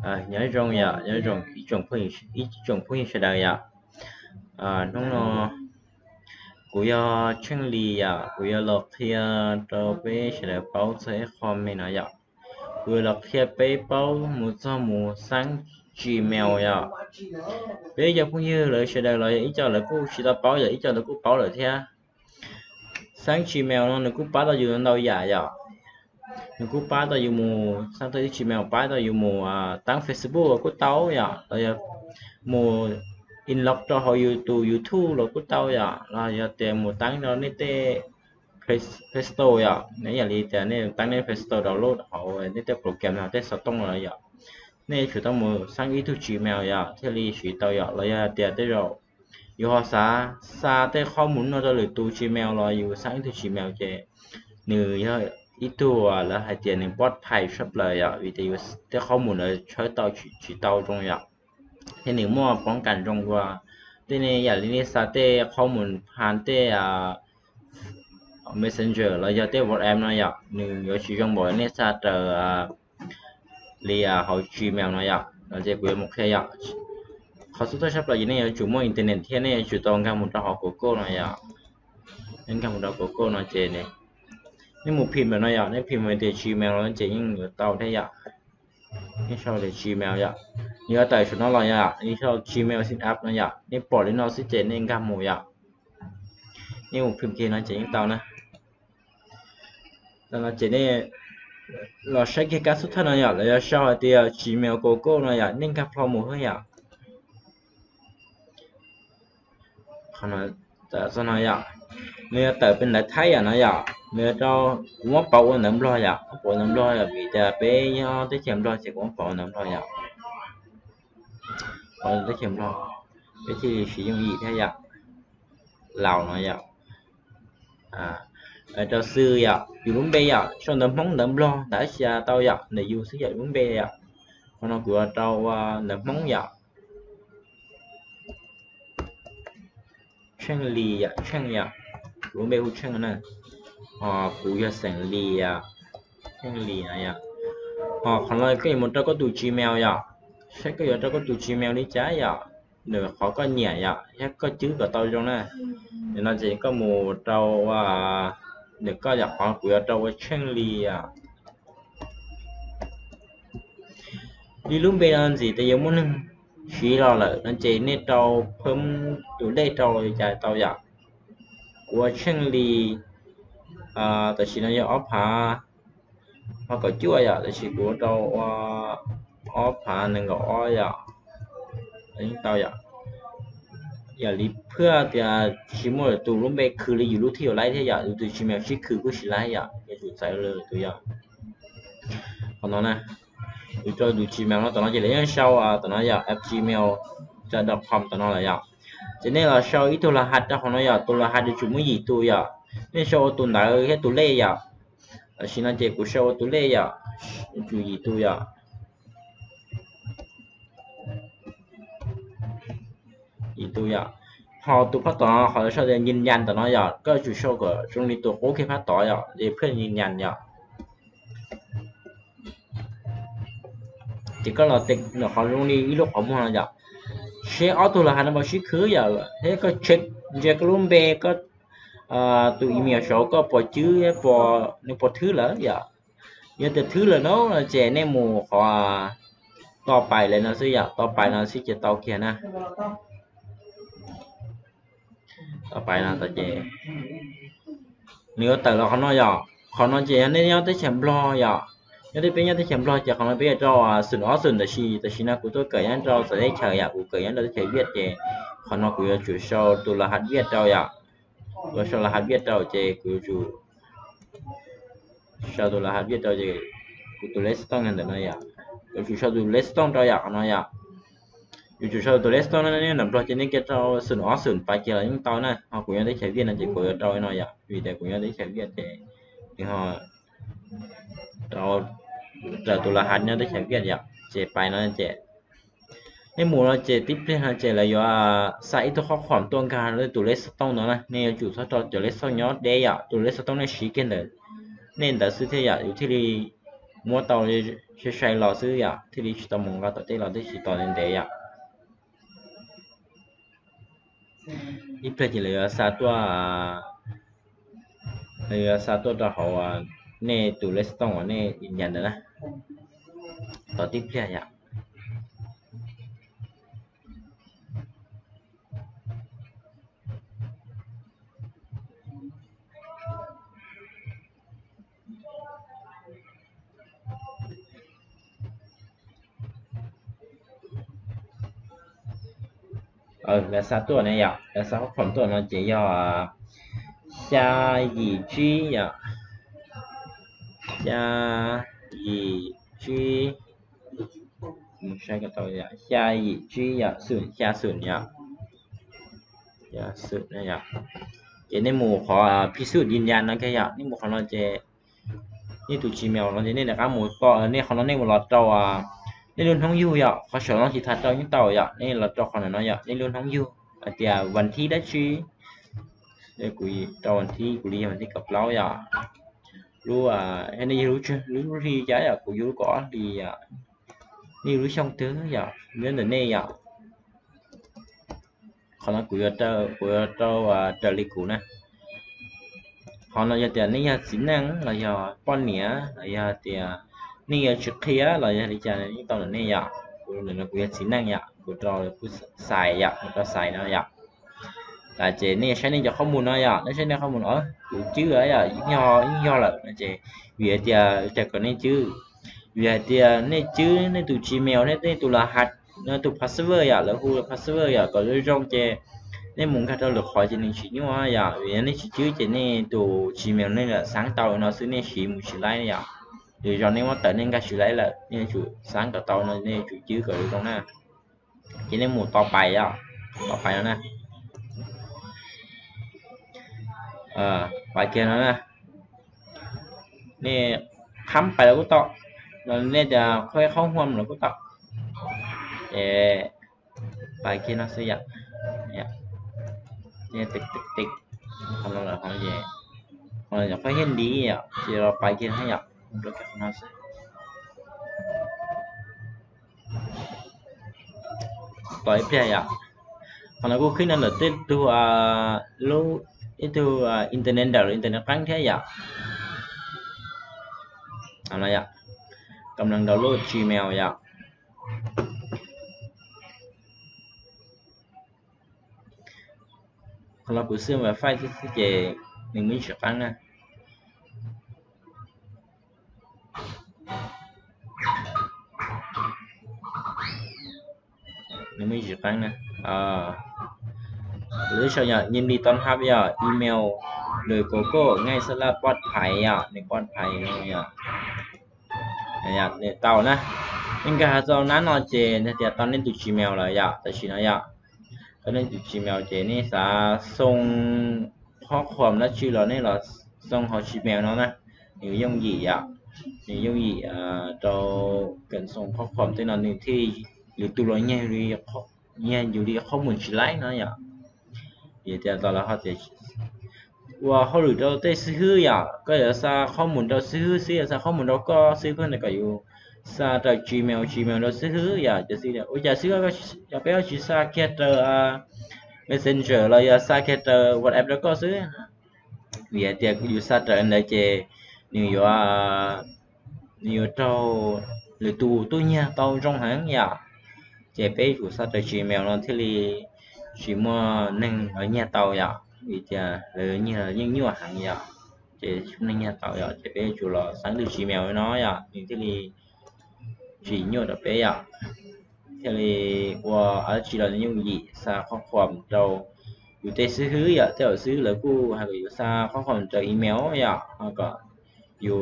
Nyob zoo yom, nyob zoo ib tsoom phooj ywg sawv daws yom. Hnub no kuv yog Tsheej Lis yom, kuv yuav los qhia rau peb sawv daws paub txog ib qho me no yom. Kuv yuav los qhia peb paub mus txog mus xab Gmail yom. Peb cov phooj ywg lawv sawv daws los yog ib co lawv kuj tsis tau paub yom, ib co lawv kuj paub lawm thiab. Xab Gmail no nws kuj pab tau yus ntau yam yom. Nws kuj pab tau yus mus xab tau ib Gmail, pab tau yus mus taab Facebook los kuj tau yom, los yog mus inlog rau hauv yus tus YouTube los kuj tau yom, los yog tias mus taab rau nej tej Play Store yom, nej yam li tias nej taab nej Play Store download hauv nej tej program no tej xov tooj no yom, nej yuav tsum tau mus xab ib tug Gmail yom thiaj li siv tau yom, los yog tias tej zaum yus ho xav xa tej qhob mus no rau lwm tus Gmail los yus xab ib tug Gmail ces nws yog ib tug lawv hais tias nws pov phais tshaj plaws yom, vim tias yus tej qhob mus ntawd tshawb tau tsis tau zoo yom, thiab nws muaj pov kas zoo dua. Tej nej yam li nej xa tej qhob mus pha tej Messenger los yog tej WhatsApp no yom, nws yuav tsis zoo npaum nej xa raws li hauv Gmail no yom. No ces kuv yuav mus qhia yom. Qhov xub thawj tshaj plaws ces nej yuav tsum muaj internet thiab nej yuav tsum tau nkag mus rau hauv Google no yom. Nej nkag mus rau Google no ces nej mus phim ntawm no yom, nej phim hais tias Gmail no ces yeej yuav tau thiab yom. Nej sau tias Gmail yom, nws yuav tawm saum no los yom, nej sau Gmail sign up no yom, nej pom li no xwb ces nej nkag mus yom. Nej mus phim kiag no ces yeej tau na. Tau no ces nej los saib kiag kab xub thawj no yom, lawv yuav sau hais tias Gmail Google no yom, nej nkag plho mus xwb yom. Qhov no tawm txog no yom, nws yuav tawm pem ntawv Thaib yom no yom, nws yuav rau, kuv muab pauv ua ntawv Nplog yom, muab pauv ua ntawv Nplog yom, vim tias peb nyob teb chaws Nplog ces kuv muab pauv ua ntawv Nplog yom. Pauv teb chaws Nplog, peb thiaj li siv yooj yim thiab yom. Laus no yom. Rau xwb yom, yus lub npe yom, sau ntawv Hmoob ntawv Nplog ntawd xya tau yom, ntawm yus xwb yom, lub npe yom. Qhov no kuv yuav rau ua ntawv Hmoob yom. Tsheej Lis yom, Tsheej yom, kuv lub npe hu Tsheej na. Ho kuv yog xeem Lis, Tsheej Lis no yom. Ho qhov no koj yuav mus rau koj tus Gmail yom, saib koj yuav rau koj tus Gmail li cas yom, nws qhov koj nyiam yom, thiab koj cwb kom tau zoo na. Nim no ces koj mus rau nws koj yom, qhov kuv yuav rau ua Tsheej Lis yom. Li lub npe no ntxim tias yuav muaj neeg siv los lawm no ces nej rau phab tus lej rau li cas tau yom. Kuv ua Tsheej Lis, tam sim no yog ob phav, ho kaum cuaj yom, tam sis kuv rau ua ob phav nees nkaum ob yom. Tau yom. Yam li phaj tias tsis muaj tus lub npe khwv li yus lub thiaj yuav laib thiab yom, yus tus Gmail sib khwv kuj tsis laib yom, yuav tsum txawv lwm tus yom. Qhov no na, yus rau tus Gmail no tom no ces lawv yeej sau tom no yom, app gmail dot com tom no lawm yom. Ces nej los sau ib tug laj has rau hauv no yom, tus laj has yuav tsum muaj yim tus yom. Nej sau ua tus ntawv thiab tus lej yom. Tam sim no ces kuv sau ua tus lej yom, yuav tsum yim tus yom. Yim tus yom. Ho tus phab tod qhov sau tias yws yas tom no yom, koj yuav tsum sau kom zoo li tus qub kiag phab tod yom, ces phaj yws yas yom. Ces koj los tes qhov zoo li ib lub qhov muag no yom, seb ob tug laj has no puas sib khwv yom, thiab koj check ntsia koj lub npe, koj tus email saud koj puas cwb, nws puas thwb lawm yom. Yog tias thwb lawm no ces nej mus qhov to pais li no xwb yom, to pais no xwb ces tau kiag na. To pais no ces nws yuav tawm los qhov no yom. Qhov no ces yog nej nyob teb chaws Nplog yom, nyob teb, peb nyob teb chaws Nplog ces qhov no peb yuav rau xum ob xum, tab sis tam sim no kuv tuaj kawm nyob rau txawv teb chaws yom, kuv kawm nyob rau teb chaws Viaj ces qhov no kuv yuav tsum sau tus laj has Viaj rau yom. Kuv sau laj has Viaj rau ces kuv yuav tsum sau tus laj has Viaj rau ces kuv tus lej xov tooj ntawm no yom, yuav tsum sau tus lej xov tooj rau yom, qhov no yom. Yuav tsum sau tus lej xov tooj no, nyob nram Nplog ces nej kiag rau xum ob xum pais kiag los yeej tau na, ho kuv nyob teb chaws Viaj no ces kuv yuav rau no yom, vim tias kuv nyob teb chaws Viaj ces nws ho rau raws tus laj has nyob teb chaws Viaj yom, ces pais no ces nej mus no ces tib pliag no ces lawv yuav xa ib tug qhob khoom tuaj nkag tus lej xov tooj no na, nej yuav tsum txhob rau cov lej xov tooj nyob deb yom, tus lej xov tooj nej siv kiag ntawm nej ntawd xwb thiaj yom, yus thiaj li muab tau sai sai los xwb yom, thiaj li tsis tau mus nqa tom tej los thiaj tsis tos ntev ntev yom. Ib pliag ces lawv yuav xa tuaj, lawv yuav xa tuaj rau hauv nej tus lej xov tooj uas nej yas ntawd na. Tos tib pliag yom. Lawv xa tuaj ne yom, lawv xa qhov khoom tuaj no ces yog xya yim tsib yom, xya yim tsib, xya yim tsib yom, xum xya xum yom, xum yom. Ces nej mus qhov phij xub di ntya no kiag yom, nej mus qhov no ces nej tus Gmail no ces nej rov qab mus, nej qhov no nej mus los rau nej lub hnub yug yom, qhov saum no tsis tham rau yeej tau yom, nej los rau qhov no yom, nej lub hnub yug hais tias vas thib dab tsi. Kuv rau vas thib, kuv li yog vas thib kaum plaub yom. Lub, nej yug lub hli cas yom, kuv yug lub kaum ob hli yom. Nej yug lub xyoo twg yom, nyob ntawm nej yom. Qhov no kuv yuav, kuv yuav rau raws li kuv na. Qhov no yog tias nej yog txiv neej los yog poj niam los yog tias nej yuav tsis qhia los yog li cas yeej tau ntawm nej yom. Kuv, ntawm no kuv yog txiv neej yom, kuv rau kuv xais yom, kuv rau xais no yom. Ces nej saib nej cov qhob mus no yom, nej saib nej qhob mus no, kuv cwb yom, yeej yog lawm no ces vim hais tias cas kom nej cwb, vim hais tias nej cwb nej tus Gmail, nej tus laj hat, nej tus password yom, lawv hu password yom, kom zoo zoo ces nej mus nkag rau lwm qhov ces nws tsis nyuaj yom. Vim yog nej tsis cwb ces nej tus Gmail nej lam xav tau no xwb, nej siv mus tsis laib yom. Lwm zaus nej muab tawm nej nkag tsis laib lawm, nej yuav tsum xav kom tau no, nej yuav tsum cwb kom zoo na. Ces nej mus tos pais yom, tos pais no na. Pais kiag no na. Nej qhab pais los kuj tau, los nej tias qhov qhov huam los kuj tau. Ces pais kiag no xwb yom. Qhov no lawm ho, qhov hiaj nti yom, ces los pais kiag no yom, rau kiag qhov no xwb. Tos ib pliag yom. Qhov no kuj khib no ntawm tej tug, lub, ib tug internet ntawm internet qeeb thiab yom. Yom, kam lees download Gmail yom. Qhov no kuv xwb wifi xwb ces nws muaj ib tsis qeeb na. Nws muaj ib tsis qeeb na. Lub sau yog ยินดีต้อนรับ yog email, lwm kos koj ngay sab laj poj phais yom, nws poj phais no yom. Tau na. Nej nkag tau nab no ces tias tau nej tus Gmail lawm yom, tam sim no yom. Tau nej tus Gmail ces nej xav xoo qhob khuam dab tsi los nej los xoo hauv Gmail no na. Nws yooj yim yom, nws yooj yim rau kev xoo qhob khuam tej no nws thiaj li lwm tus los nyiag, nyiag yus li qhob mus tsis laib no yom. Vim tias los lawv ho tias ua hauj lwm rau tej xib hwb yom, koj yuav xa qhob mus rau xib hwb xwb, yuav xa qhob mus rau koj xwb, pheej kom yus xa raws Gmail, Gmail rau xib hwb yom. Ces xib hwb tias ua cas xib hwb cov peb yuav tsis xa kiag raws Messenger los yog xa kiag raws WhatsApp rau koj xwb. Vim hais tias yus xa raws ntawd ces nws yuav, nws yuav raug lwm tus tuaj nyiag tau zoo heev yom. Ces peb yuav tsum xa raws Gmail no thiaj li tsis muaj neeg los nyiag tau yom, vim tias lawv nyiag los yeej nyuaj heev yom. Ces tsis muaj neeg nyiag tau yom, ces peb yuav tsum los xeeb tus Gmail no yom, nws thiaj li tsis nyuaj rau peb yom. Thiaj li ua dab tsi los yooj yim xa qhob khuam rau yus tej xib hwb yom, tej xib hwb lawv kuj hais kom yus xa qhob khuam rau email yom, ho kom yus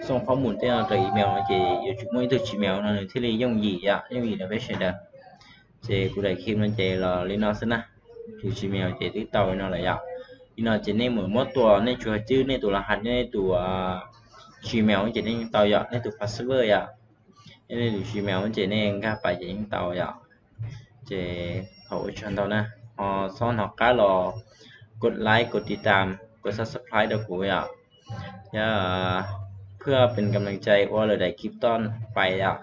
xoo qhob mus tej no rau email no ces yuav tsum muaj ib tug Gmail no nws thiaj li yooj yim yom, yooj yim rau peb sawv daws. Ces kuv daim clip no ces los li no xwb na, tus Gmail ces twb tau li no lawm yom. Li no ces nej mus muab tua nej tsuas cwb nej tus laj hat, nej tus Gmail ces nej yeej tau yom, nej tus password yom. Nej tus Gmail ces nej nkag pais ces yeej tau yom. Ces thov ua tsaug ntau na, ho txhob hnov qab los kos like, kos tiv tam, kos subscribe rau kuv yom. Thiab เพื่อเป็นกำลังใจ ua lawv daim clip toj pais yom.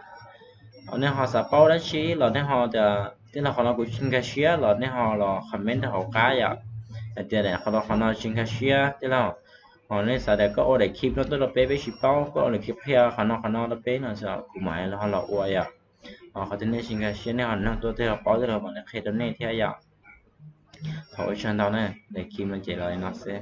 Ho nej ho xav paub dab tsi los nej ho tias tij laug qhov no kuv tsis nkag siab los nej ho los comment rau hauv qab yom. Hais tias qhov no qhov no tsis nkag siab tij laug, ho nej xav tias koj ua daim clip no tuaj rau peb, peb tsis paub, koj ua daim clip qhia qhov no qhov no rau peb no kuv mam ho los ua yom. Ho qhov tias nej tsis nkag siab nej ho nug tuaj tij laug paub tij laug mam li qhia rau nej thiab yom. Thov ua tsaug ntau na, daim clip no ces los li no xwb.